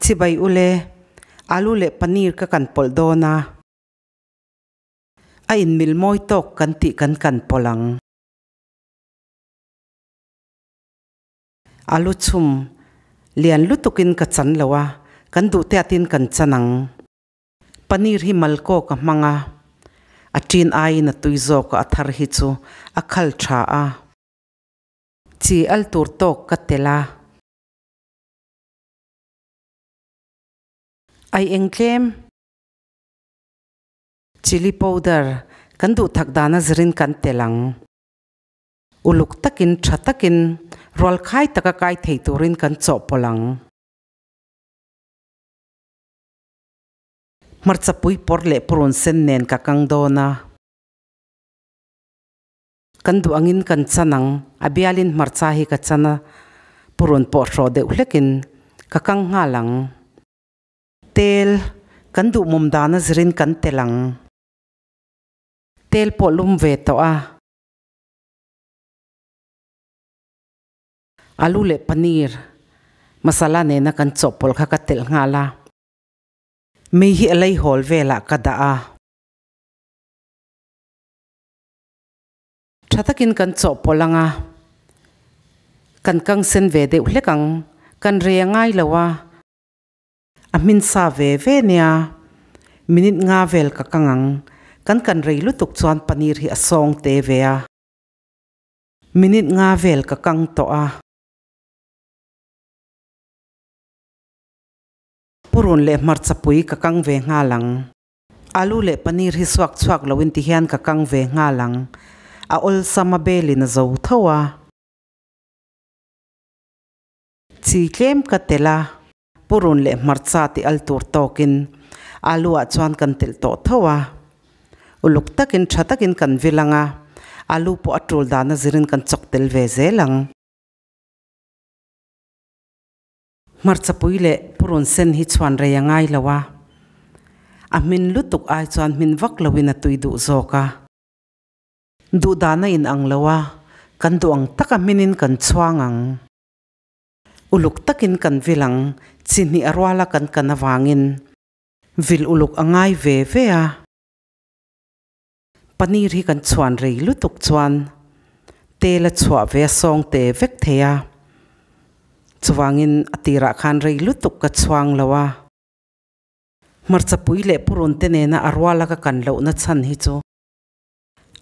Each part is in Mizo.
Chibai ule, alu leh paneer ka kan pawlh dawn a. A inmil mawi tawk kan tih kan kan pawlh ang. Alu chhum lian lutukin ka chan lo a, kan duh tiatin kan chan ang. Paneer hi malkaw ka hmang a, a ṭin aiin a tui zawk a, a thar hi chu a khal ṭha a. Chi al tur tawk ka telh a. Ai eng tlem? Chilli powder kan duh thak dana zirin kan telh ang. Uluk takin tha takin rual khai taka kai thei turin kan chawhpawlh ang. Hmarcha pui pawr leh purun sen nen ka kang dawn a. Kan duh angin kan chan ang, a bialin hmarcha hi ka chan a, purun pawh hrawh deuh hlekin ka kang nghal ang. Tel, kan duh mum dana zirin kan tel ang. Tel pawh lum ve tawh a. Alu leh paneer, masala nena kan chawhpawlh kha ka telh nghal a. Mei hi a leihawl velah ka dah a. Tha takin kan chawhpawlh ang a, kan kang sen ve deuh hlek ang, kan rei a ngai lo a, a hmin sa ve ve nia, minute nga vel ka kang ang, kan kan rei lutuk chuan paneer hi a sawng te ve a, minute nga vel ka kang tawh a. Purun leh hmarcha pui ka kang ve nghal ang. Alu leh paneer hi suak chhuak loin ti hian ka kang ve nghal ang. A awlsam a belin a zo tho a. Chi tlem ka telh a, purun leh hmarcha ti al tur tawkin alu ah chuan kan telh tawh tho a. Uluk takin tha takin kan vil ang a, alu pawh a tul dan a zirin kan chawk tel ve zel ang. Hmarchapui leh purun sen hi chhuan rei a ngai lo a, a hmin lutuk ai chuan hmin vak loin a tui duh zawk a. Duh dan a inang lo a, kan duh ang taka hminin kan chhuang ang. Uluk takin kan vil ang, chi hnih a ruala kan kan avangin vil uluk a ngai ve ve a. Paneer hi kan chhuan rei lutuk chuan tel a chhuah ve a sawng te vek thei a, chuvangin a tirah khan rei lutuk ka chhuang lo a. Hmarcha pui leh purun te nena a ruala ka kan lohna chhan hi chu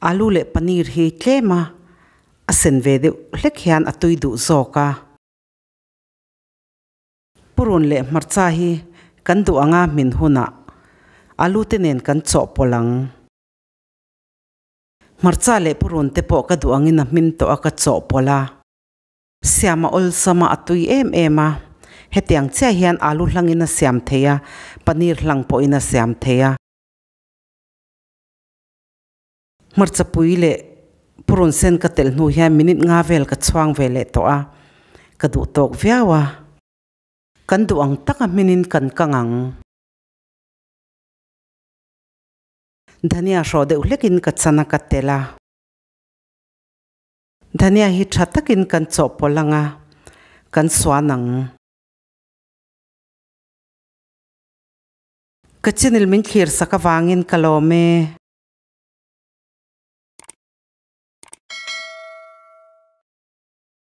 alu leh paneer hi tlem a, a sen ve deuh hlek hian a tui duh zawk a. Purun leh hmarcha hi kan duh anga hmin hunah alu te nen kan chawhpawlh ang. Hmarcha leh purun te pawh ka duh angin a hmin tawh a ka chawhpawlh a. Siam a awlsam a, a tui em em a. Hetiang chiah hian alu hlangin a siam thei a, paneer hlang pawhin a siam thei a. Hmarcha pui leh purun sen ka telh hnu hian minute nga vel ka chhuang ve leh tawh a, ka duh tawk viau a. Kan duh ang taka hminin kan kang ang. Dhania hrawh deuh hlekin ka chan a ka telh a. Dhania hi tha takin kan chawhpawlh ang a, kan suan ang. Ka channel min thlir sak avangin ka lawm e.